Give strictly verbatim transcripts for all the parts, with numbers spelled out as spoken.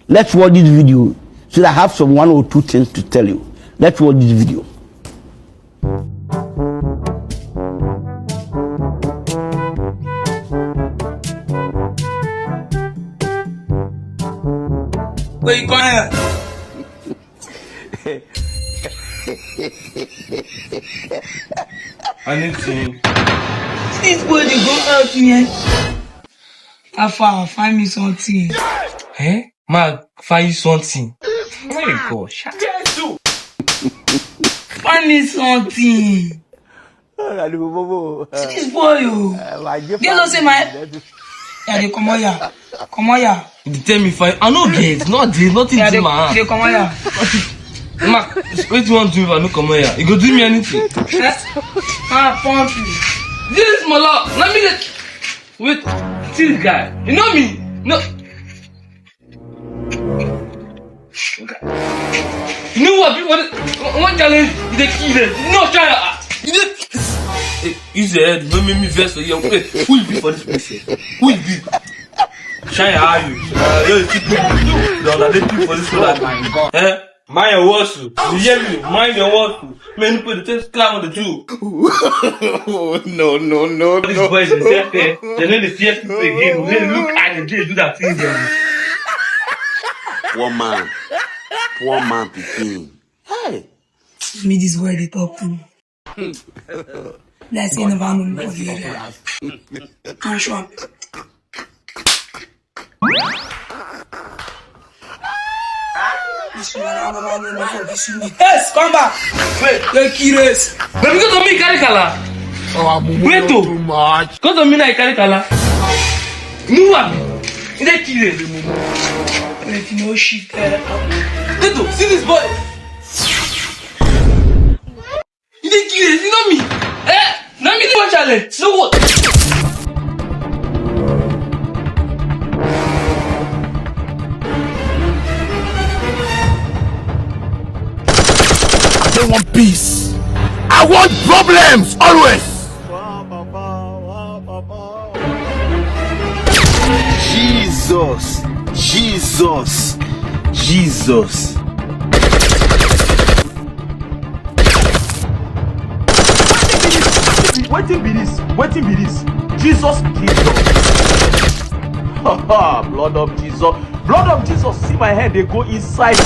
Let's watch this video so that I have some one or two things to tell you. Let's watch this video. Wait, go ahead. Anything. This boy dey go out here. How far? Find me something. Eh? Ma, find you something. Hey God, shut Jesus! Find me something. See this boy, oh. You know say my. Yeah, they come on here. Come on here. You tell me fine. I no get. No, there's nothing. Yeah, in they, my hand. They come on here. Ma, what you want to do if I no come on here? You go do me anything? Eh? Ah, pump you. This is my law. Let me let. Wait, see this guy. You know me? No. You know what? People want, want challenge. You dey kill them. No try. You dey. Hey, use your head. No make me vex for you. Wait, who you be for this place? Eh? Who you be? Shine your eye. You. Uh, you keep people. No, no, they keep for this place. Oh my God. Eh? Mind your words, oh. You hear me? Mind your words, oh. Many people dey take clown on the Jew. Oh, no, no, no, no. These boys, they say, eh, they no dey fear people again. They look at the day, do that thing again. Poor man. Poor man pikin. Hey. Me, this boy, they talk to me. Let's say, never know for the area. Can't show up. Yes, come back. Wait, you kill us. Baby, go to me, carry kala. Oh, I'm Wait, too much. Go to me now, carry kala. Move up. You dey kill us. Wait, no shit. Wait, to see this boy. You dey kill, you know me. Eh? Na me dey challenge. So what? I don't want peace. I want problems always. Jesus, Jesus, Jesus. Wetin be this? Wetin be this? Jesus, Jesus. Ha ha, blood of Jesus. Blood of Jesus, see my head, they go inside.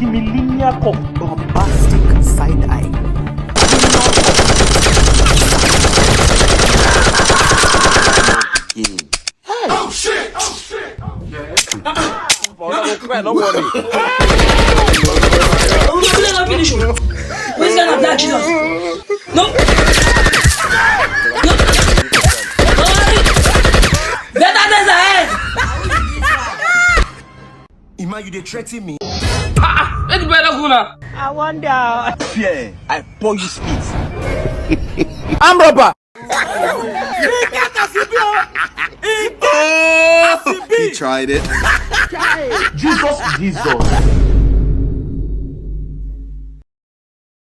Millennia cup. Bombastic side eye. Hey. Oh shit! Oh shit! Oh shit! No, no, no, no, finish. Where's that black Jesus? No. No. Better than that. Ima, you dey threaten me? Ah, let the boy go now. I wonder. Fear, I pour you spit. I'm robber. He tried it. Jesus, Jesus.